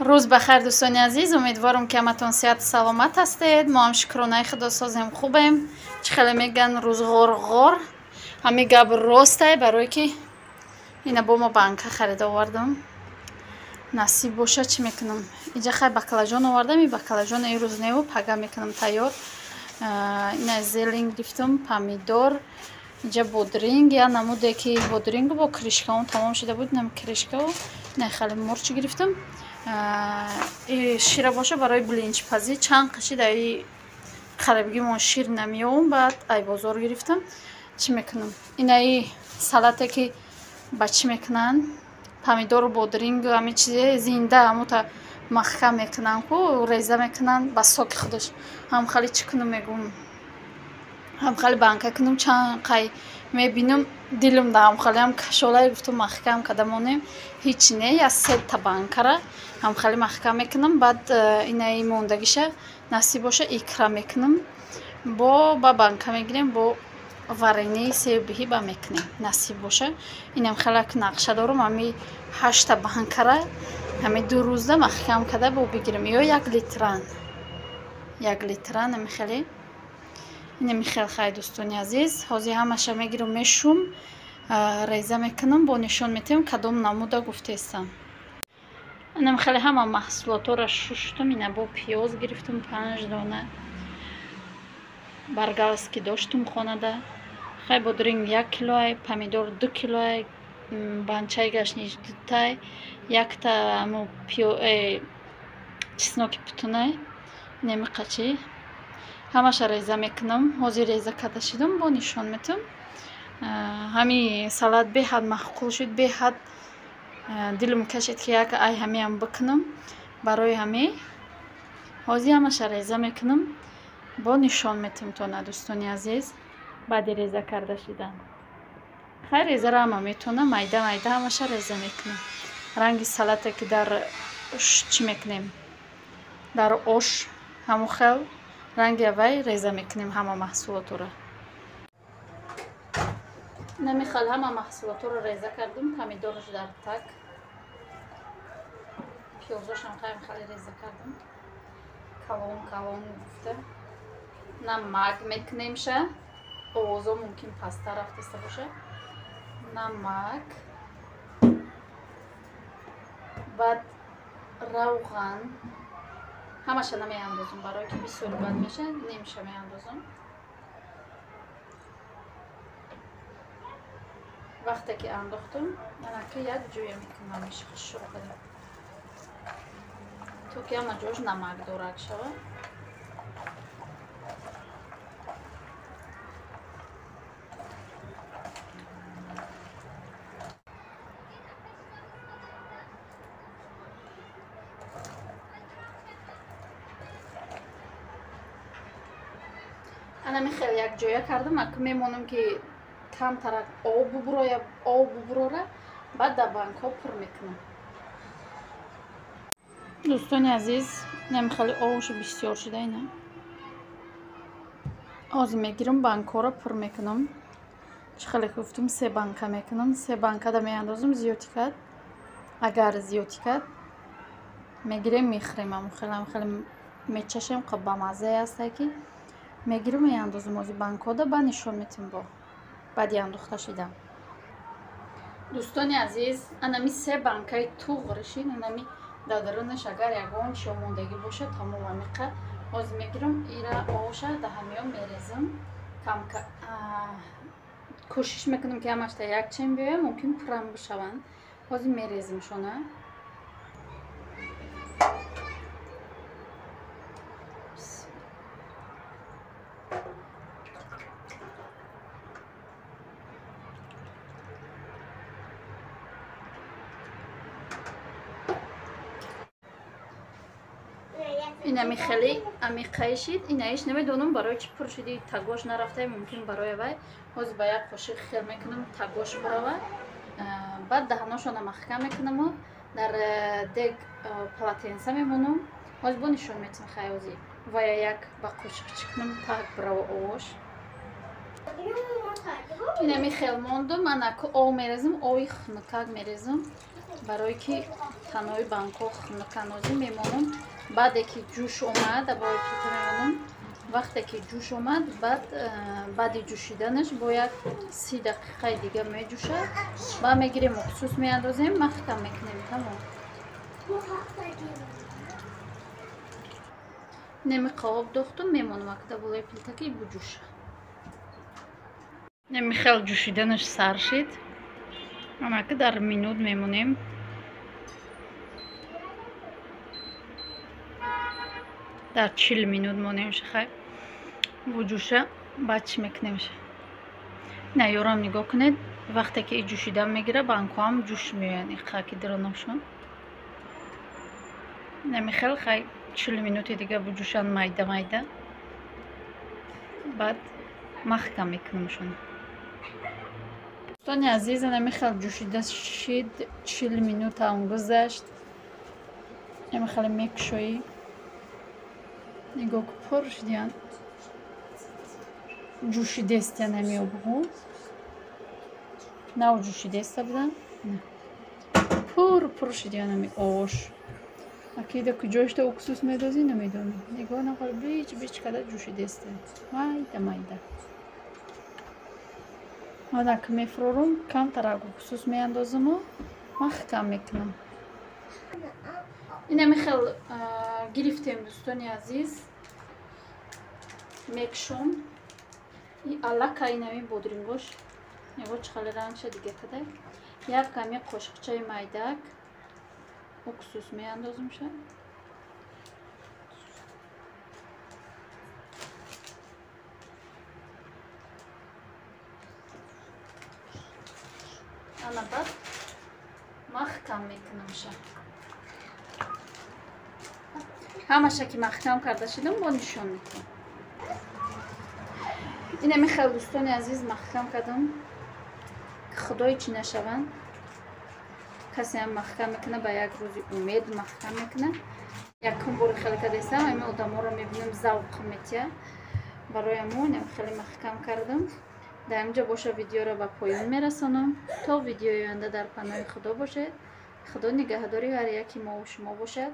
Рӯз ба хайр, дӯстони азиз. Умедворам, ки ҳаматон сиҳату саломат ҳастед. Мо ҳам шукронаи худо созем, хубем. Чӣ хеле мегӯян, рӯз ғор-ғор. Ҳамин гап ростай, барое ки ина бо мо банка харида овардам. Насиб боша, чӣ мекунам? Инҷа хай баклажон овардам, ин баклажон ирӯз неву пага мекунам тайёр. Ина зелень гирифтам, помидор, инҷа бодринг, я намуде ки бодрингу бо кришкаон тамом шуда буд, инам кришкау, ина хеле мурч гирифтам. Шира боша барои блинчпазӣ чанд қаши даи харибгимон шир намеёвум, баъд ай бозор гирифтам. Чӣ мекунам? Инаи салате ки ба чӣ мекунанд? Помидору бодрингу ҳамин чизе зинда ҳамута маҳкам мекунанд ку, реза мекунанд ба соки худаш. Ҳам хали чӣ кунам мегӯм? Ҳам хали банка кунам, чанд қай мебинам, дилам да ҳам хали ҳам кашолай гуфтам маҳкам када монем. Ҳеч не, я сета банкара ҳам хали маҳкам мекунам, баъд инаи мондагиша насиб боша икра мекунам. Бо ба банка мегирем, бо варении себиҳӣ ба мекунем, насиб боша. Инам хеле як нақша дорам, ҳами 8 банкара ҳами 2 рӯзда маҳкам када бо бигирем. Ё 1 литран. 1 литран ҳами хеле. Инами хел хай, дӯстони азиз. Ҳозир ҳамаша мегирам, мешум, реза мекунам, бо нишон метиҳам кадом намуда гуфтестам. Инам хеле ҳама маҳсулотҳоро шуштум, ина бо пиёз гирифтум 5 дона. Баргалски доштум хонада. Хай бодринг 1 килоай, помидор 2 килоай, банчаи гашнич 2тай, якта аму чесноки путунай, инами қачи. Ҳамаша реза мекунам. Ҳозир реза карда шидам, бо нишон метам. Ҳами салат беҳад маъқул шуд, беҳад дилам кашид ки як ай ҳамиам бикунам. Барои ҳами ҳозир ҳамаша реза мекунам, бо нишон метам тона, дӯстони азиз. Баъди реза карда шидан. Хай резаро ҳама метонам, майда майда ҳамаша реза мекунам. Ранги салате ки дар чӣ мекунем? Дар ош ҳамон хел ранги аввай реза мекунем ҳама маҳсулотро. Намехал ҳама маҳсулотро реза кардам, помидораш дар так. Пиёзошам хайм хеле реза кардам. Калон калон гуфта. Намак мекунемша. Овозо мумкин пасттар рафтаста боша. Намак. Баъд равған. Ҳамаша намеандозам, барое ки бисёр бад меша, немша меандозам. Вақте ки андохтам, анака як ҷоя мекунам, меша хушро када. То ки ҳама ҷош намак дорак шавад. Анами хел як ҷоя кардам, ака мемонам ки камтарак об бубуроя, об бубурора, баъд дар банкҳо пур мекунам. Дӯстони азиз, инам хеле обшо бисёр шуда ина. Ҳозир мегирам банкҳоро пур мекунам. Чӣ хеле гуфтум, 3 банка мекунам. 3 банкада меандозам, зиёдӣ кард. Агар зиёдӣ кард, мегирем мехӯрем, ҳамон хеле ҳам хеле мечашем, қаб бамаззае ҳастае ки мегирам меандозам ози банкҳода, ба нишон метим бо баъди андохта шидан. Дӯстони азиз, анами 3 банкаи туғ ришид, анами дар дарунаш агар ягон чиё мондагӣ бошад, тамом амиқа. Ҳозир мегирам ира оша даҳамиё мерезам. Камка кӯшиш мекунам ки ҳамашта як чен биёям, мумкин пурам бишаванд. Ҳозир мерезимшона. Инами хеле амиқае шид, инаиш намедонам барои чӣ пур шуди, тагош нарафтае, мумкин барои вай. Ҳозир ба як қошиқ хел мекунам, тагош бурава. Баъд даҳаношона маҳкам мекунаму дар дег полотенса мемонам. Ҳозир бо нишон метим хай ҳозир. Вая як ба қошиқ чӣ кунам, таг бурава овош. Инами хел мондум, анаку об мерезам, оби хунукак мерезам. Барое ки танои банкҳо хунуканозӣ мемонам. Баъде ки ҷӯш омад, барои плита мемонам. Вақте ки ҷӯш омад, баъди ҷӯшиданаш бояд 30 дақиқаи дига меҷӯшад. Баъд мегирем уксус меандозем, маҳкам мекунем, тамом. Неми қавоб дохтум, мемонам акда болои плита ки буҷӯша. Неми хел ҷӯшиданаш сар шид. Анаки дар минут мемонем. Дар 40 минут монем шахай. Вуҷӯша баъд чӣ мекунем? На ёрам нигоҳ кунед, вақте ки ҷӯшидан мегира, банкҳоам ҷӯш меоянд, иқаки диронашон. Намихел хай 40 минути дига буҷӯшанд майда майда. Баъд маҳкам мекунамшон. Дӯстони азиз, намихел ҷӯшида шид, 40 минутам гузашт. Намихел мекушоӣ. Нигоҳ пур шудиянд. Ҷӯшидестя намеобғу. Нав ҷӯшидеста будан. Пур пур шудиян ами ош. Акида куҷоишта уксус медозӣ намедонам. Нигоҳ нахор бич бич када ҷӯшидеста. Майда майда. Мадак мефурорум, камтарак уксус меандозаму маҳкам мекунам. Инами хел гирифтем дӯстони азиз. Мекшом. И аллака инами бодрингош. Нигоҳ чӣ хеле рангша дига кадай. Як ками қошиқчаи майдак уксус меандозумша. Ана баъд маҳкам мекунамша. Ҳамаша ки маҳкам карда шидам, бо нишон мекунам. Инами хел дӯстони азиз маҳкам кардам. Худои чӣ нашаванд. Касе ҳам маҳкам мекунад, ба як рӯзи умед маҳкам мекунад. Якум бори хеле кардастам, ами одаморо мебинам завқ метия. Барои ҳамон инам хеле маҳкам кардам. Дар инҷо боша видеоро ба поён мерасонам. То видеои оянда дар паноҳи Худо бошед. Худо нигаҳдори ҳар яки мову шумо бошад.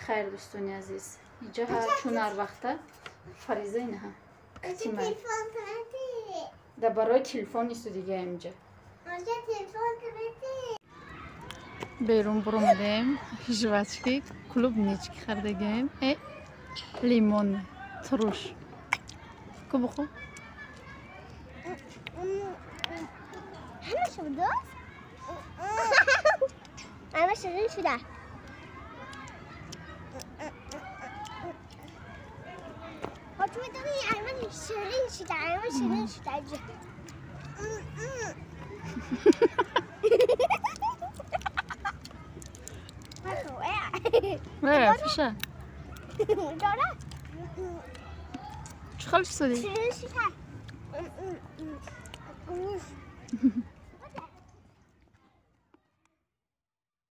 Хайр дӯстони азиз. Иҷа чун ҳар вақта Фариза инаҳа. Да барои телефон исту дига инҷа. Берун буромадем, жвачки, клубнички харидагем, лимон, туруш. Ку бухо? Ҳама ширин шуда. شيرين شتا شيرين شتا. لا فيش. شخال شو شيرين شتا.